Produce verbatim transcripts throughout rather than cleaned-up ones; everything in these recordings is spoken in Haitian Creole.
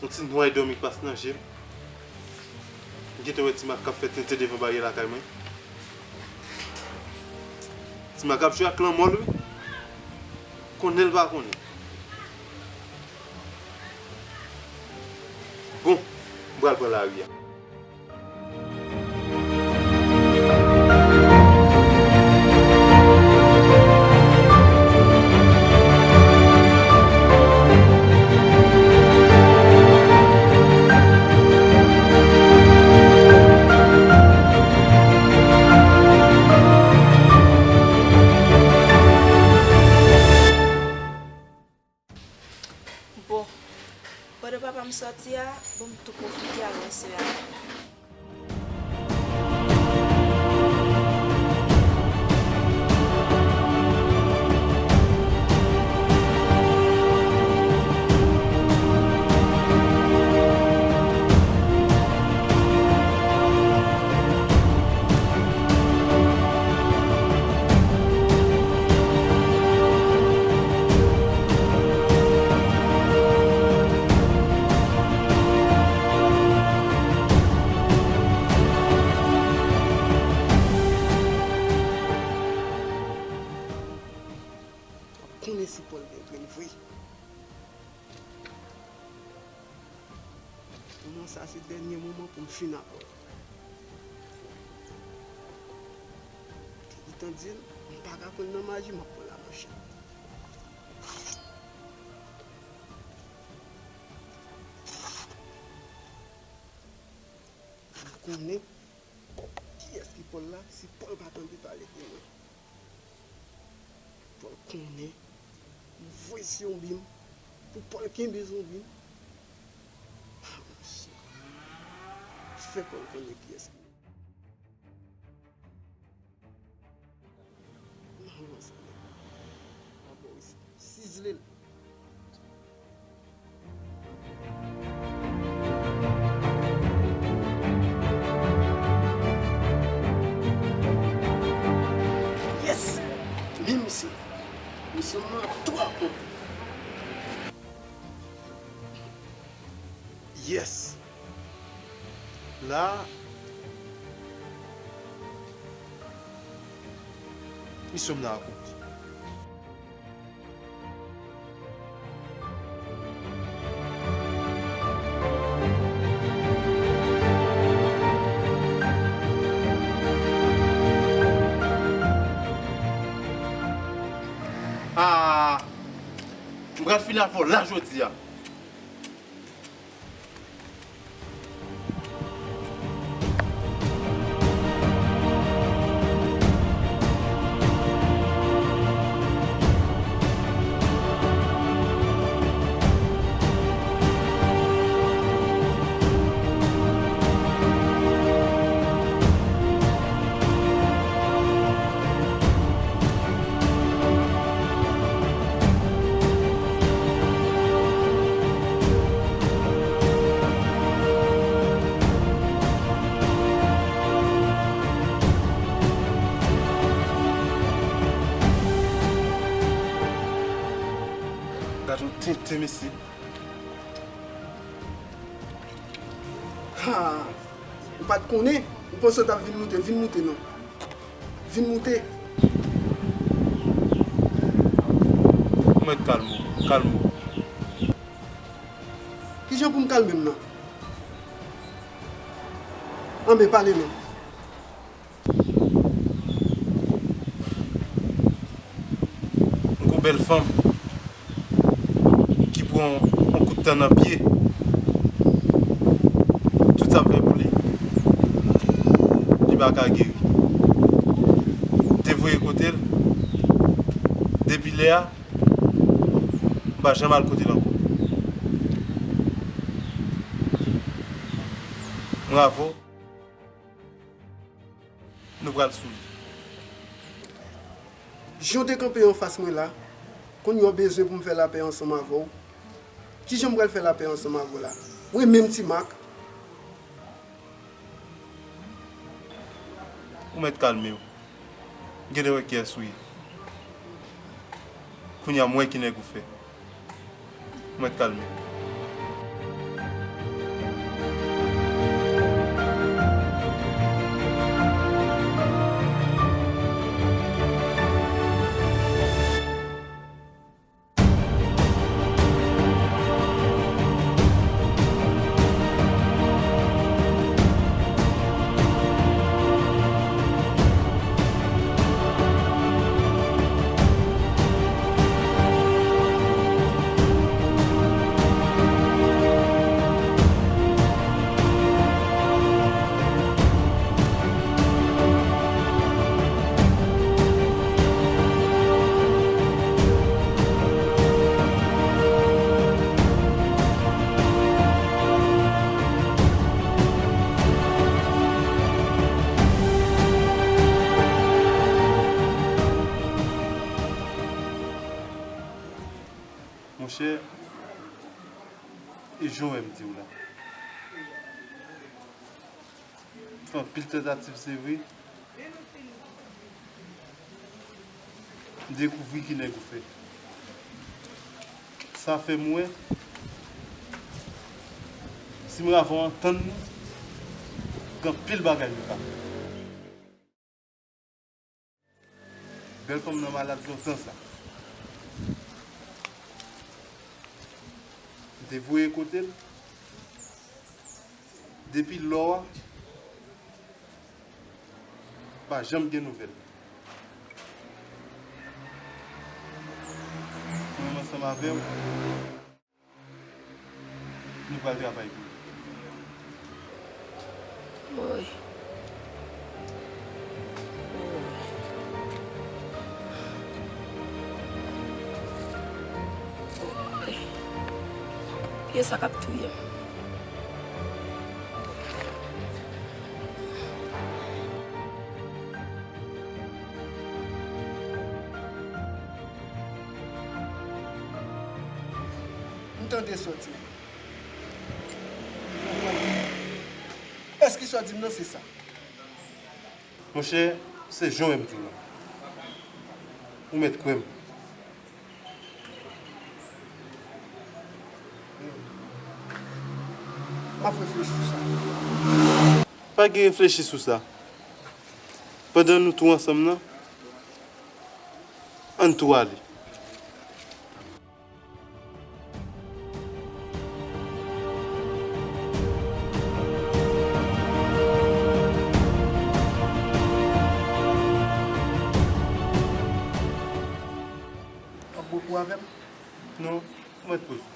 Yon ti nway dòmi k pase nan je m. M gentan wè Ti Mak k ap fè tenten devan baryè lakay mwen. Ti Mak ap jwe ak lanmò l, wi. Konnen l pa konnen. Bon, m pral pran lari a. Bon, pandan papa m sòti a, bon, m tou pwofite al wè sè a. Konnen si Pòl gen grenn vre. Moman sa se dènye moman pou m fin ak Pòl. Te gentan di l, m pa ka pran l nan maji, m ap pran l a manchèt. M konnen kiyès ki Pòl la, si Pòl pa tande pale de mwen. Pòl konnen m voye zonbi m pou Pòl kenbe zonbi m. Ah, monchè. Fè Pòl konnen kiyès ki m. Maman sa nèg la. Maboris. Sizle l. Yes! Men misye. Misye nan twò kont. Yes! La, misyon m nan akonpli. Ah, m pral fini avè w la jodi a. Gad yon tenten, mesye. Ha! Ou pa t konnen? Ou panse w t ap vin moute? Vin moute non. Vin moute. Ou mèt kalme w, kalme w. Kijan pou m kalme m nan? Anben, pale non. M gon bèl fanm ki pran yon kout tan nan pye. Tout sa m fè pou li, li pa ka geri. M te voye kote l. Depi lè a, m pa janm al kote l ankò. Bravo. Nou pral sou li. Jan w te kanpe anfas mwen la, kounye a w bezwen pou m fè lapè ansanm avè w. Kijan m pral fè lapè ansanm avè w la? Mwen menm Ti Mak. Ou mèt kalme w. Genlè wè kiyès ou ye. Kounye a m wè ki nèg ou fè. Ou mèt kalme w. E jan w wè m di w la. M fè anpil tantativ, se vre. M dekouvri ki nèg ou fè. Sa fè m wè, si m avè w antann nou, gen anpil bagay nou ka fè. Bèl fanm nan malad lontan sa. M te voye kote l. Depi lò a, pa janm gen nouvèl. Mwen menm ansanm avè w, nou pral travay pou li. Woy. Woy. Woy. Pyès sa k ap touye m. M tande sa w di m. Èske sa w di m nan se sa? Monchè, se jan w wè m di w la. Ou mèt kwè m. M ap reflechi sou sa. Pa gen reflechi sou sa. Pandan nou tou ansanm nan, ann tou ale. W ap bwè kou avè m? Non, ou mèt poze.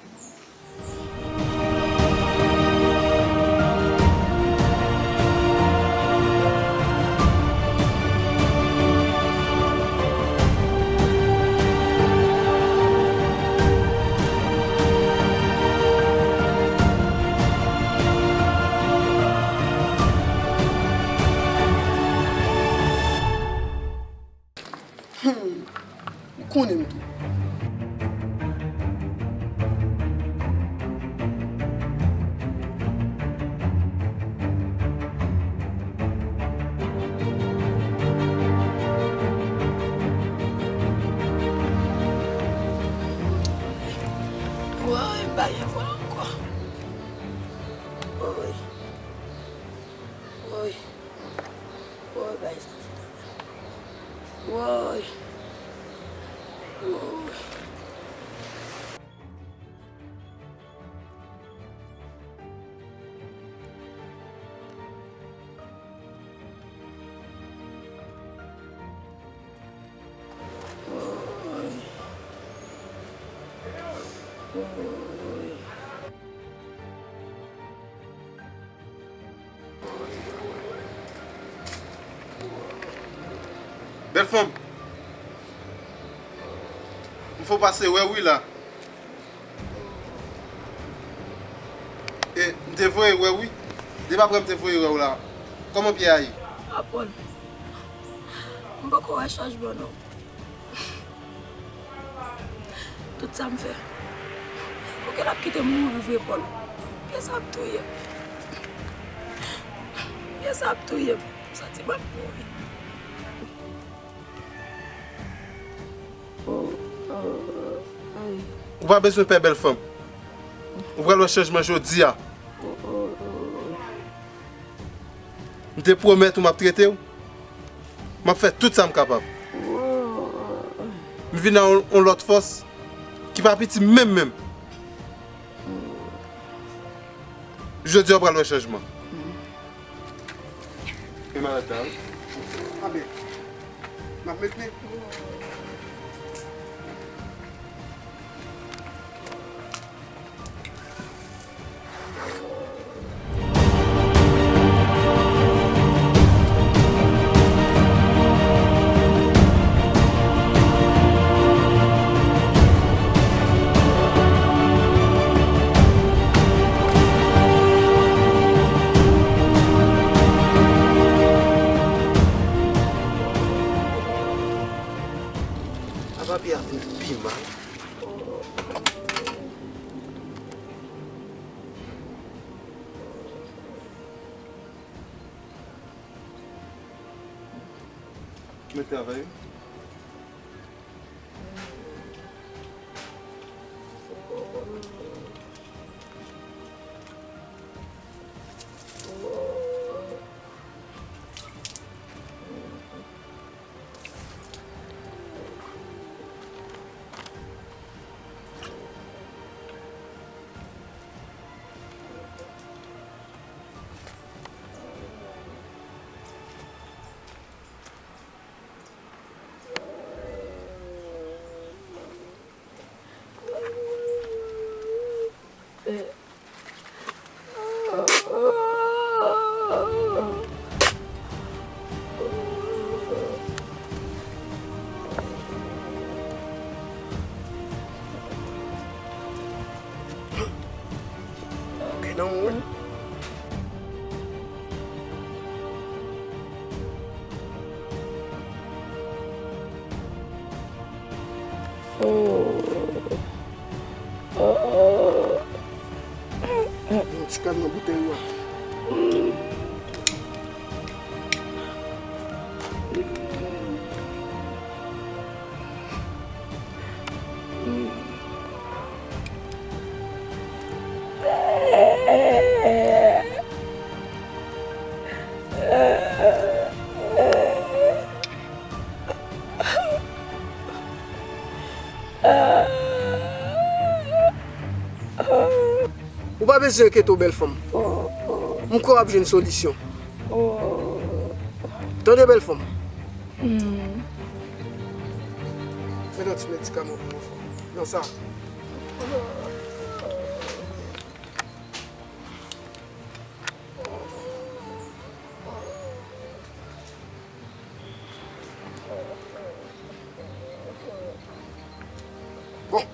Hmm, ou konnen m tou. Woy, m pa gen vwa ankò. Woy. Woy. Woy, bagay sa fè la. Woy. Woy. Woy. Woy. Bèl fanm. M fè w pase wè w wi la. E, m te voye wè w wi. Depi apre m te voye wè w la. Kòman pye a ye? A Pòl, m poko wè chanjman non. Tout sa m fè. Poukisa l ap kite m mouri vre, Pòl? Pye sa ap touye m. Pye sa ap touye m. M santi m ap mouri. Ou pa bezwen pè, bèl fanm. Ou pral wè chanjman jodi a. M te pwomèt ou m ap trete w. M ap fè tout sa m kapab. M vin ak yon, yon lòt fòs ki pa piti menm, menm. Jodi a w pral wè chanjman. E malad la wi. Amen. M ap met men. Mwen travay wi. Ok, nan mwen. Oh. Oh. Yon ti kal nan boutèy la. Ou pa bezwen enkyete w, bèl fanm. M kwè w ap jwenn solisyon. Tande, bèl fanm. Mete yon ti medikaman pou mwen, fanm. Nan sa. Bon.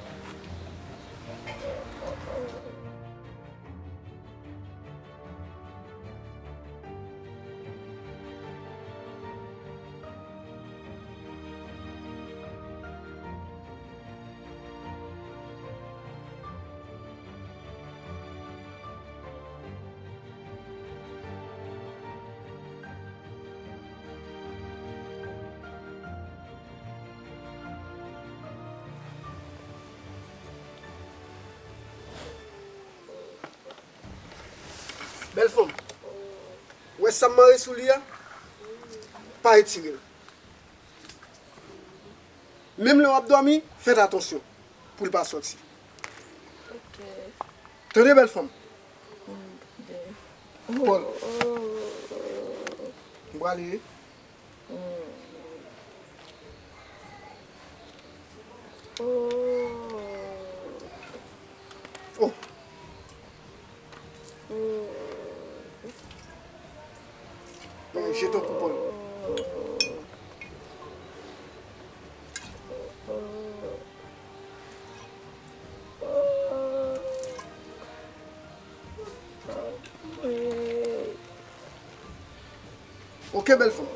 Bèl fanm, ou wè sa m mare sou li a? Pa etire l. Menm lè w ap dòmi, fèt atansyon pou l pa sòti. Ok. Tande, bèl fanm. Tande. Pòl. M prale. Oh. Eh, jeton pou Pòl. Ok, bèl fanm.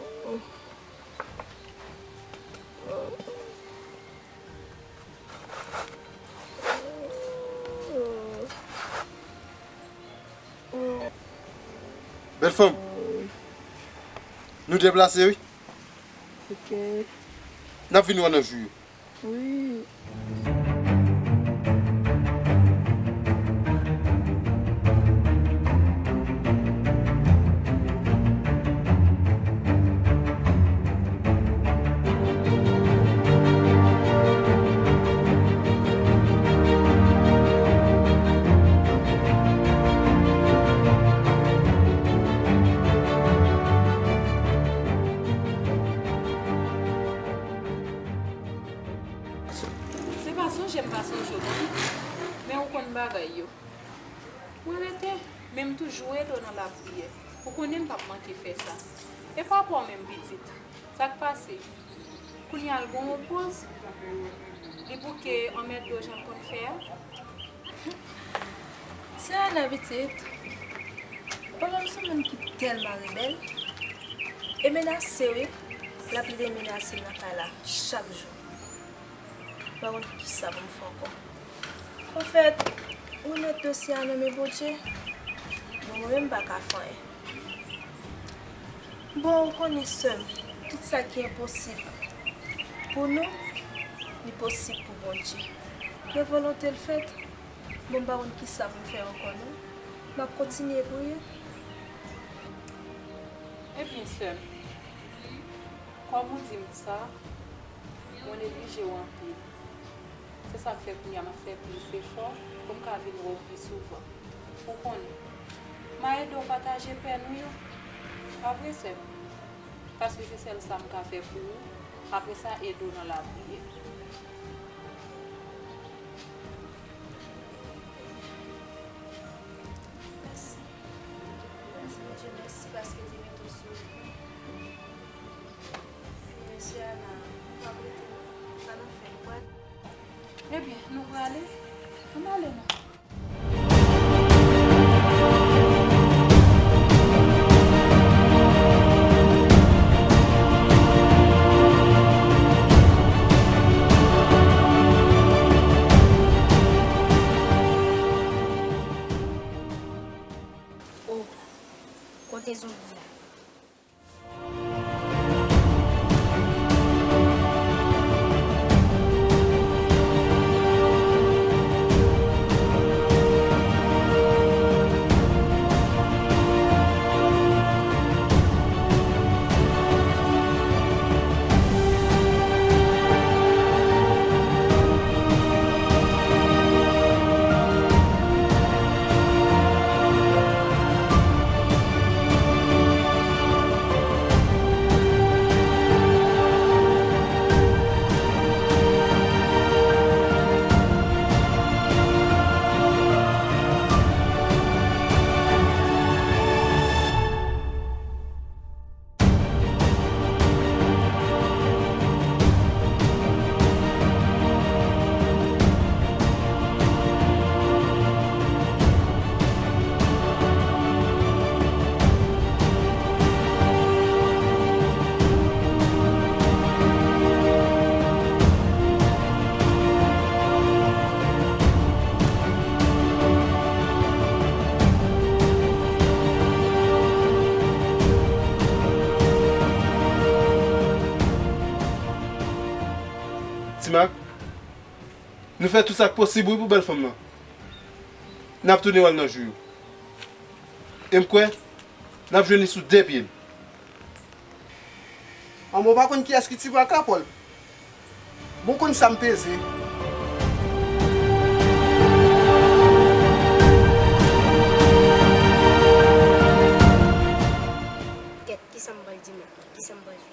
Bèl fanm. Nou deplase, wi. Ok. N ap vin wè nan jou yo. Wi. Se pa sonje m pa sonje w non pitit, men ou konn bagay yo. Mwen rete, men m toujou ede w nan lapriyè. Ou konnen m p ap manke fè sa. E pa pa w menm pitit, sa k pase? Kounye a l gon yon poz, li bouke anmède w jan l konn fè a. Se Ana pitit. Papa m se yon moun ki tèlman rebèl. E menase wi, l ap leve menase m nan kay la chak jou. M pa konn kisa pou m fè ankò. Anfèt, remèt dosye a nan men Bondye. Bon, mwen menm m pa ka fè anyen. Bon, ou konnen sè m, Tout sa ki enposib pou nou, li posib pou Bondye. Ke volonte l fèt. Bon, m pa konn kisa pou m fè ankò non. M ap kontinye priye. Ebyen, sè m, kòm ou di m sa, mwen neglije w anpil. Se sa k fè kounye a m ap fè plis efò pou m ka vin wè w pi souvan. Ou konnen, m a ede w pataje pèn ou yo. Pa vre, sè m? Paske se sèl sa m ka fè pou ou. Apre sa, ede w nan lapriyè. Mèsi. Mèsi, Bondye, mèsi paske w te mete w sou wout mwen. Mesye Ana, nou p ap rete non. Sa n ap fè, nou pral. Ebyen, nou prale. Ann ale non. Oh, kote zonbi a? Ti Mak, nou fè tout sa k posib wi pou bèl fanm nan. N ap tounen wè l nan jou yo. E m kwè n ap jwenn li sou de pye l. Anmwe, w pa konn kiyès ki ti bwa kapòl. Bon, w konn sa m peze. Kèt, kisa m pral di mèt mwen? Kisa m pral fè?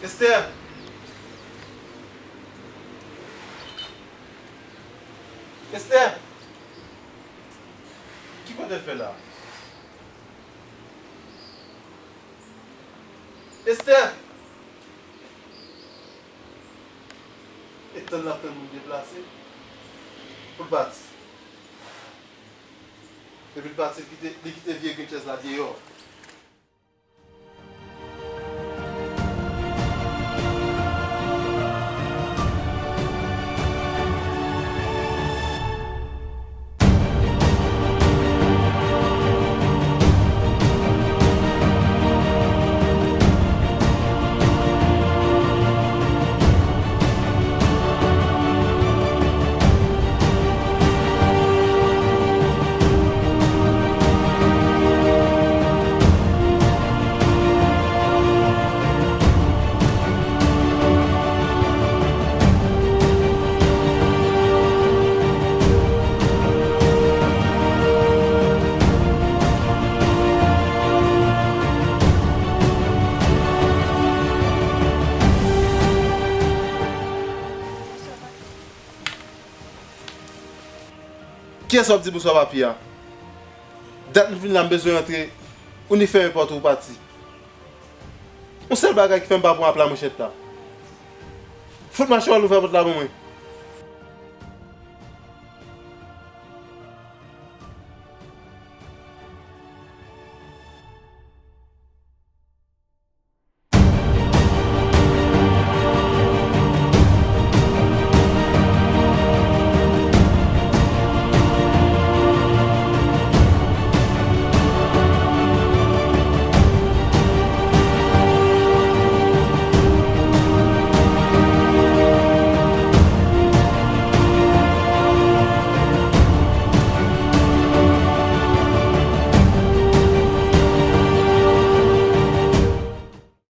Esther! Esther! Ki kote l fè la? Esther! E tann l ap tann moun deplase pou l pati. Epi l pati, l kite, li kite vye grenn chèz la deyò. Kiyès w ap di bonswa, papi a? Dat m vin la, m bezwen rantre. Ou ni fèmen pòt ou, ou pati. Yon sèl bagay ki fè m pa pran apla manchèt la. Fout mache w al ouvè pòt la pou mwen.